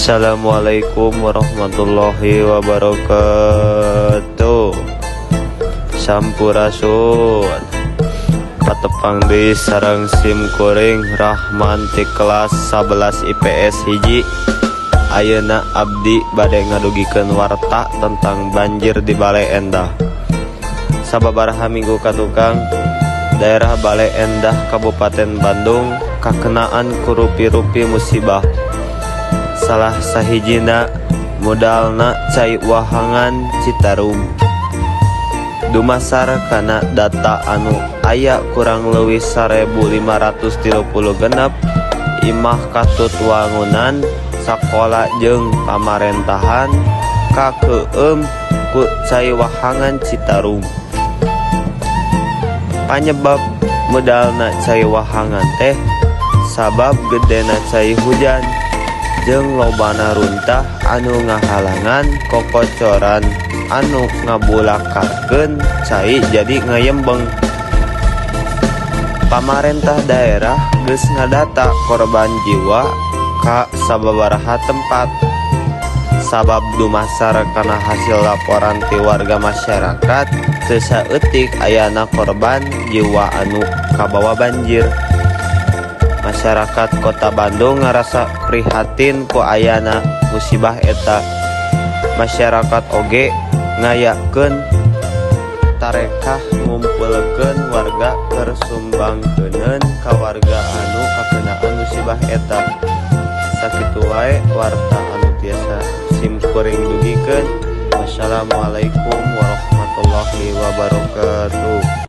Assalamualaikum warahmatullahi wabarakatuh. Sampurasun. Patepang deui sareng sim kuring Rahman ti kelas 11 IPS 1. Ayeuna abdi bade ngadugikeun warta tentang banjir di Baleendah. Sababaraha minggu katukang, daerah Baleendah, Kabupaten Bandung, kakenaan ku rupi-rupi musibah. Salah sahijina mudalna cai wahangan Citarum. Dumasar kana data anu aya, kurang leuwih 1536 imah katut wangunan sakola jeung pamarentahan kakeueum ku cai wahangan Citarum. Panyebab medalna cai wahangan teh sabab gedena cai hujan jeung lobana runtah anu ngahalangan kokocoran anu ngabulakarkeun cai jadi ngayembeng. Pamarentah daerah geus ngadata korban jiwa ka sababaraha tempat. Sabab dumasar kana hasil laporan ti warga masyarakat, teu saeutik ayana korban jiwa anu kabawa banjir. Masyarakat Kota Bandung ngarasa prihatin ku ayana musibah eta. Masyarakat oge ngayakeun tarekah ngumpulkeun warga keur sumbangkeuneun ka warga anu kakenaan musibah eta. Sakitu wae warta anu tiasa sim kuring dugikeun. Wassalamualaikum warahmatullahi wabarakatuh.